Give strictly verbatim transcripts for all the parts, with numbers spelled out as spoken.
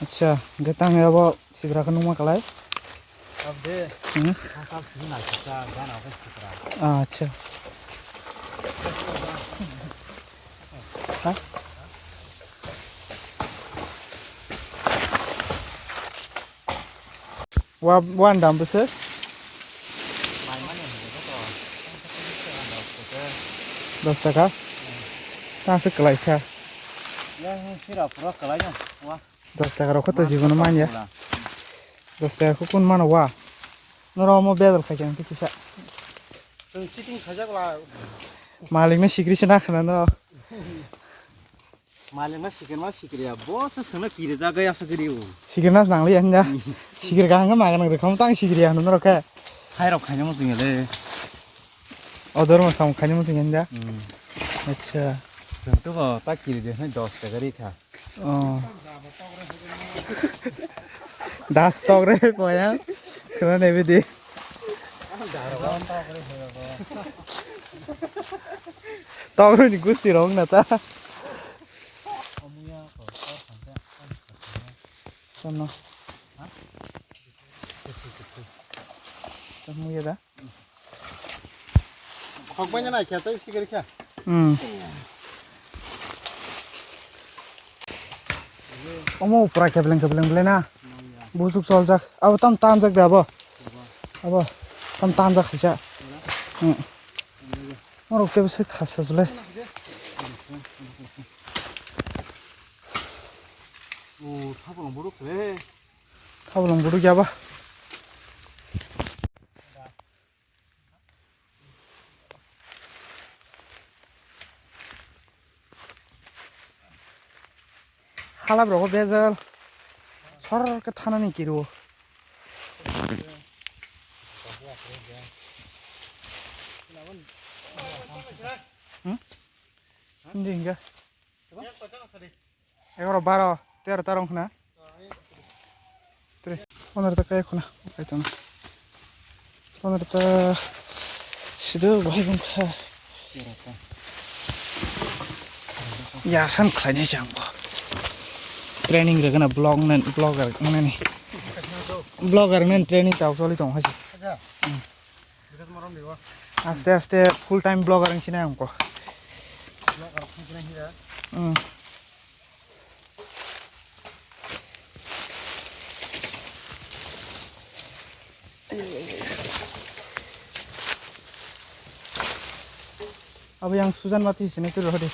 Acha, hwnkhe tang abo sibra khe nukma kwlai. Abde. Hmm? Hakal sini nai kisa, gana khe sibra. Acha. Ha? Wa, wan dam bwswk? Dos taka? Tang se kwlai kha. Yang sira pura kwlai no. Wa. Dos taka rok kho to jibono man ya. Dos taka kho kun mano wa. Noro omo bedal khai khe kisa. Chwng chiting khaijak la. Malik no sikri se na khana no. Malik no sikir ma sikri ya. Bo se sengna kiri jaga ya se kiri o. Sikir nas nang li ya hinja. Sikir kahang ma ganang rekha tang sikri ya no rok khe. Hai rok khaina mo sing le. Odor mo sam khaina mo sing hinja. Hmm. Acha. Seng to ko ta kiri de dos taka ri kha. Oh. Das tok re poya. Kena nebi di. Tok re ni gusti rong na ta. Sono. Sono ya da. Khok bai nai khe tei sikir khe. Hmm. Omo pura kebleng kebleng ble na. Busuk soljak. Abo tam tanjak de abo. Abo tam tanjak khaisa. Hmm. Norok tebo se khasa jole. O thabolong buruk le. Thabolong buruk ya ba. Halap rogo bejal. Sor ke thana ni kiro. Hmm? Hindi hinga. Egaroh, baro, tero ta rwng khna. Tre, pondro ta kaya khna, kaya tong. Pondro ta sido bahai bung kha. Ya san khlai nai chang bo. Training rwgana vlog nan, vlogger nani. Vlogger nan training tau choli tong hai. Aste aste full time vlogger wng sinai ang ko. Hmm. Abo yang Sujan mati sini tu roh di.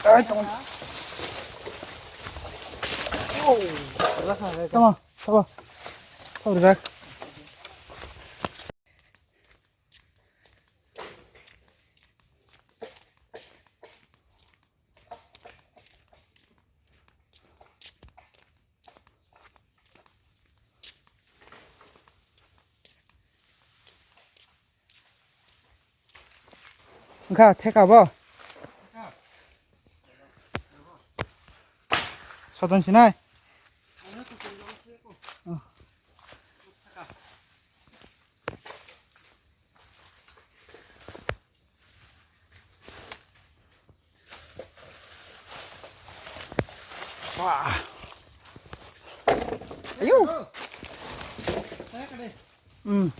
Ai, tong. Oh, tama, tama. Tama, rijak. Wngkha theka bo? Soton sinai? Wah. Ayo. Hmm.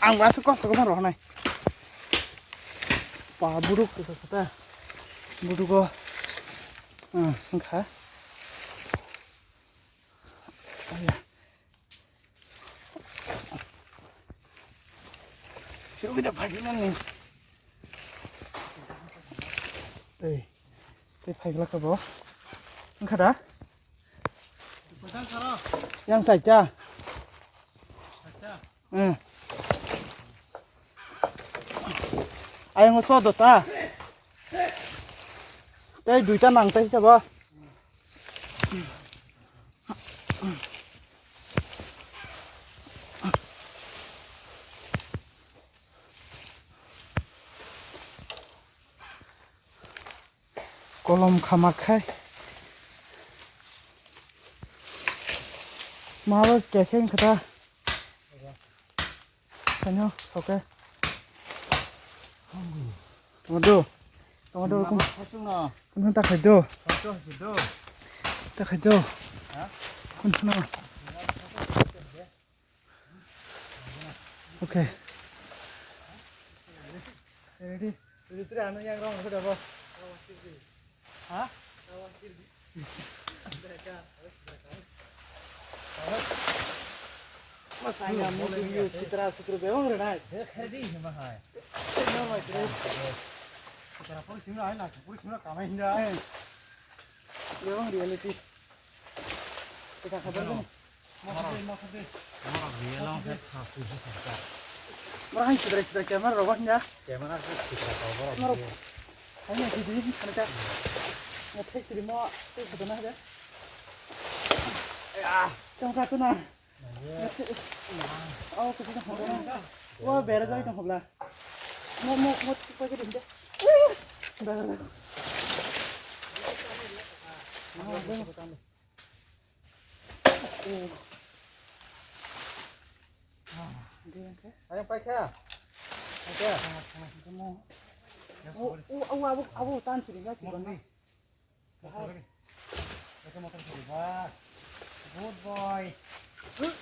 Ang ba aswk kosto khe phano rohornai. Pa buduk kisa kisa ta. Budugo. Hmm, wngkha. Aya. Sirugwi da phaikhilani. Ei. Tei phaiglak kha bo. Wngkha da? Yang saita. Eh. Ayang o chodo ta. Tei duita nang tei sabo. Kolom khamak khai. Maro kekeng khata. Kano, okay. Tongdo. Tongdo, kun, kun ta khai do. Ta khai do. Kun. Okay. Ready? Ready, three, ano yang rong, sudah, bos. Ha? Masanya mau video citra sutru bewang renai. Ready, mahai. Citra pun sini, ai, nak pun sini, kamai hinda. Bewang reality. Kita khabar ni. Mora hai sidra sidra camera rok wahya. Camera se sidra kau borok. Hai na video ni sana ka. Na thek siri mo tu foto na ha. Ya, tong ka tu na. Oh, kasi na ho. Wa bera jai tong hobla. Mo mo mo tu pa ke din de. Dah dah. Ayang paikha. Paikha. O, o, o, abo, abo tan sini ga sibana. Good boy. Good.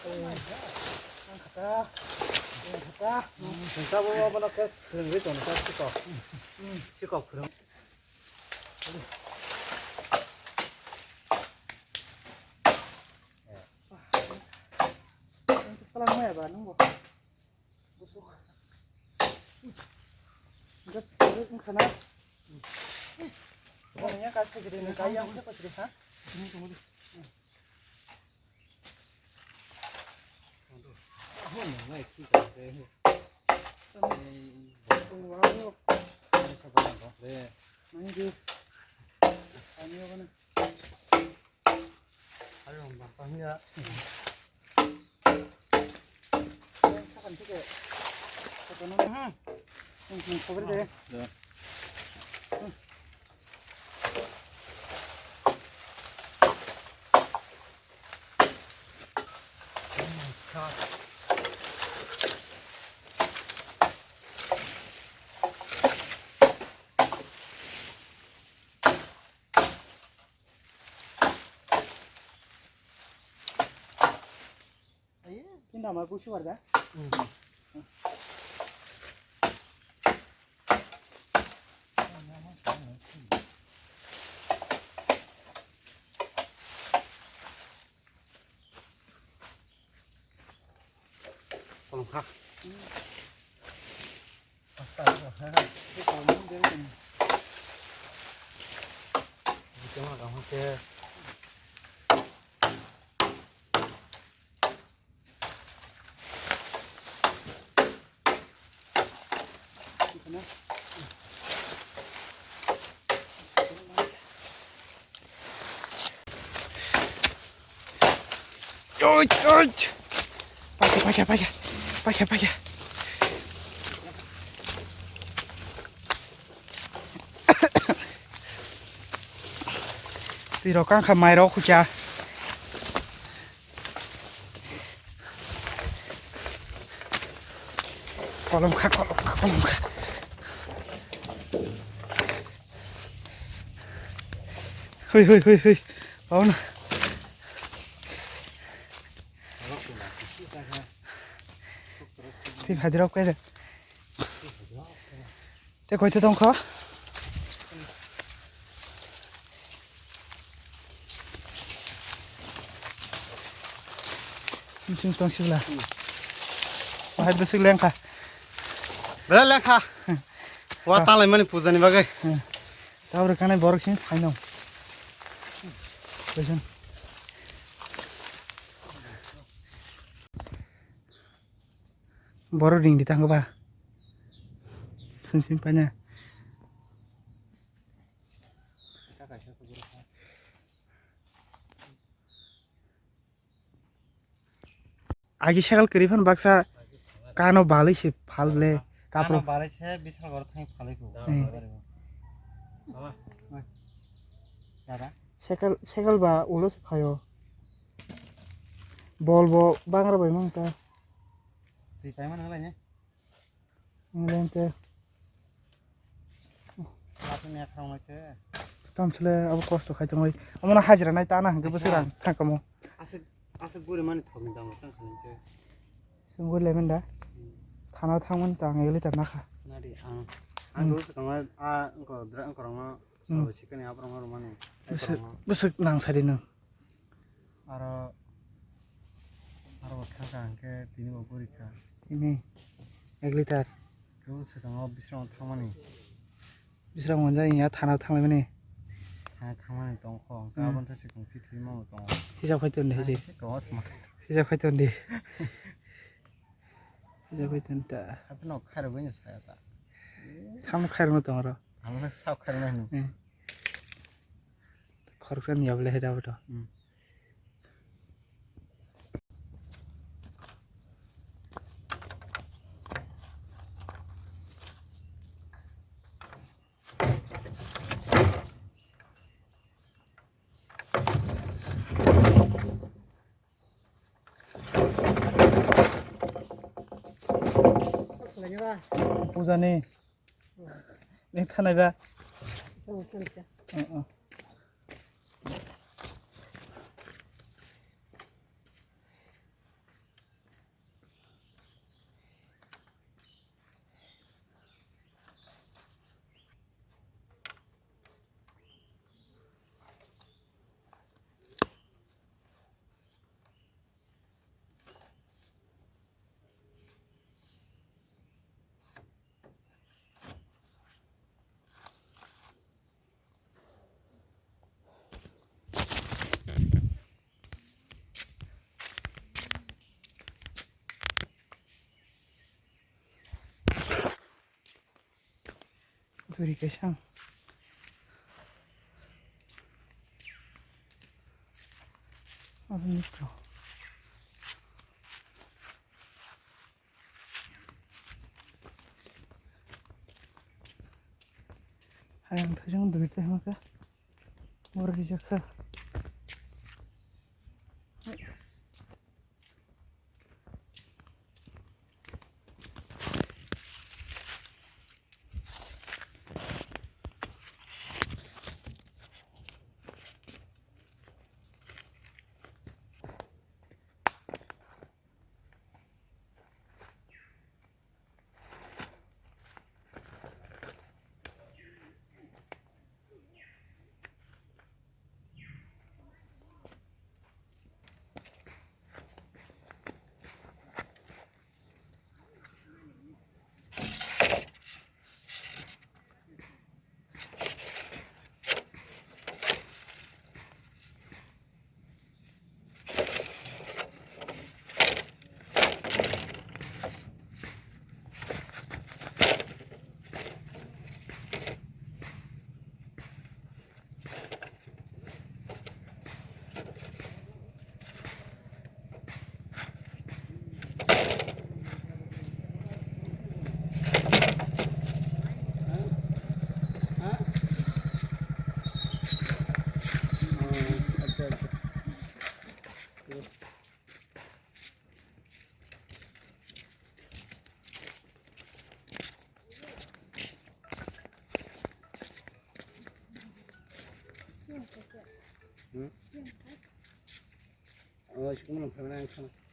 Oh my God. Ang kata. Ang kata. Ang kata bo bo no kes. Ang kata. Ang kata. Salam mo ya ba nung bo. Busuk. Enggak, enggak, enggak sana. Pokoknya kasih gede nih, kayak apa sih, ha? Ini tunggu di. Kinda mai pusu warda. Kolom kha. Oi, oi. Paikha, paikha, paikha. Paikha, paikha. Twi rok kang kha mai rok khucha. Kolom kha, kolom kha, kolom kha. Hui, hui, hui, hui. Bauna. Twi phaidi rok khe. Tei koi tong kho? Bising tong sibla. Wahai bising lengkha. Bela lengkha. Wa talai mani puja ni bagwi. Tabra kanai borok sing phaino. Bising. Borok ring di tango ba. Sung sung paina. Agi sakal kwrwi phano baksa kano balwi se phal ble. Kano kapro balwi se bisal borok thang phalwi ko. Eh. Dada. Cycle, cycle ba ulo se phaio. Bol bo bangra bai mang ta. Twi paimani wnglaini. Wnglaini te. Lapni ekhrok nai te. Tamsle abo kosto khai tongoi. Amo na hajira nai ta na hingke. Aisa. Bwswk rang thangkamo. Aswk, aswk bwrwi mani thokni dam rok tang khaninse. Sungwi lemon da. Hmm. Thana thangmani ta ang elita nakha. Nadi ang. Ang. Hmm. Dulu swkango a wngkha dra wngkha rokno. Hmm. Sabo sikani aborok no rwmani. Bwswk, bwswk nang sadi nwng. Aro, aro bo kha kha hwnkhe tini bo guri kha. Tini ek liter. Kebo swkango bisrango thangmani. Bisrango hwnjak ya thana thanglaimani. Thana thangmani tongkho, hwnkhe. Hmm. Aboni thai swkang si thwi mano tongo. Hisab khai ton di, hisab. Hai, se kawas ma. Hisab khai ton di. Hisab khai ton ta. Abono khairogwi no saya ta. Sam khairogno tong aro. Ang no sab khairogno hino. Hmm. Khoroksa ni ya bole heda boto. Hmm. Puja ni. Neng thanai ba? Isang, isang, isang. Uh, uh. Duri kaisa. Abo ni to. Hayung thajung duri tei hwnka. Bor rijak kha.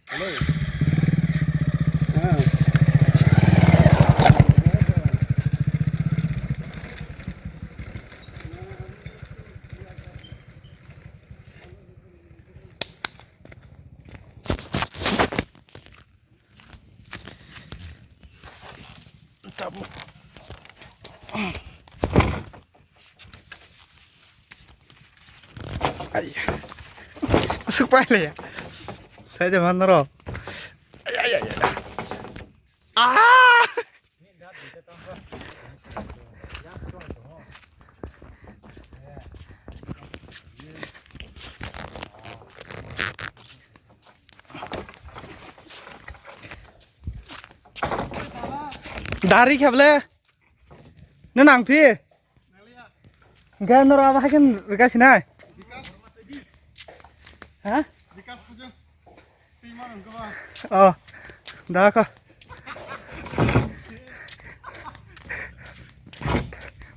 Hello. Ah. Tabuk. Ai. Masuk pai le ya. Saya jaman noro. Ai, ai, ai, ai. Ah! Dari khe ble? Nang nang phi? Hingke norok abo hai khe rwgaisinai? Ha? Oh, da kho.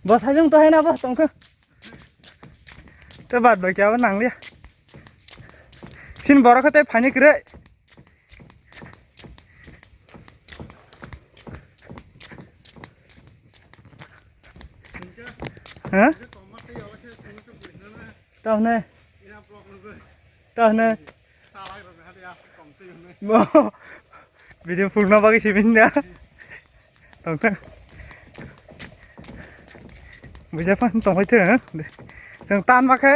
Bo sajung to hai na bo tongkho. Te bad bai kya bo nangliya. Sin borok khe tei phaini kwrwi. Ha? Tamo ne. Tamo ne. Bo. Video phunukna bagwi simi hwnda. Tongthok. Buja phan tongbai thung. Chwng tan ma khe.